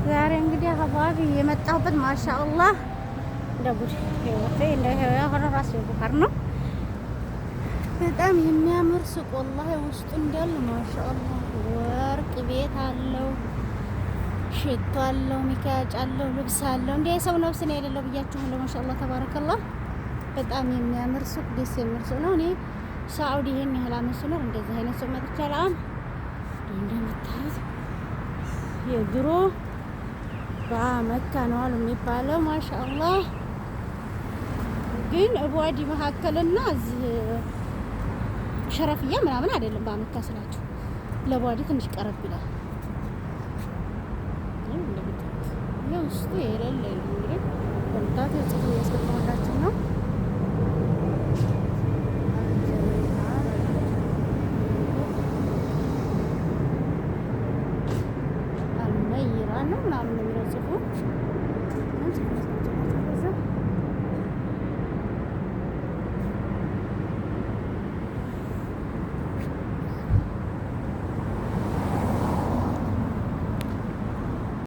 ዛሬ እንግዲህ አህባቢ የመጣሁበት ማሻአላህ እንደ ጉድ ህይወቴ እንደ ሆነ ራስ ቡኻር ነው። በጣም የሚያምር ሱቅ ወላሂ ውስጡ እንዳለ ማሻአላህ ወርቅ ቤት አለው፣ ሽቶ አለው፣ ሚካያጭ አለው፣ ልብስ አለው። እንደ የሰው ነፍስ ነው የሌለው ብያችኋለሁ። ማሻአላህ ተባረከላህ። በጣም የሚያምር ሱቅ፣ ደስ የሚል ሱቅ ነው። እኔ ሳዑዲ ይሄን ያህል አመት ስኖር እንደዚህ አይነት ሱቅ መጥቼ አላውቅም። እንደምታዩት የድሮ በመካ ነው አሉ የሚባለው። ማሻአላህ ግን ዋዲ መካከልና እዚህ ሸረፍያ ምናምን አይደለም። በአመካ ስላችሁ ለቧዲ ትንሽ ቀረብ ይላል። ውስጡ የሌለ እንግዲህ በምታት ጽሁፍ እያስገባሁላችሁ ነው። አልመይራ ነው ምናምን የሚለው ጽሁፉ።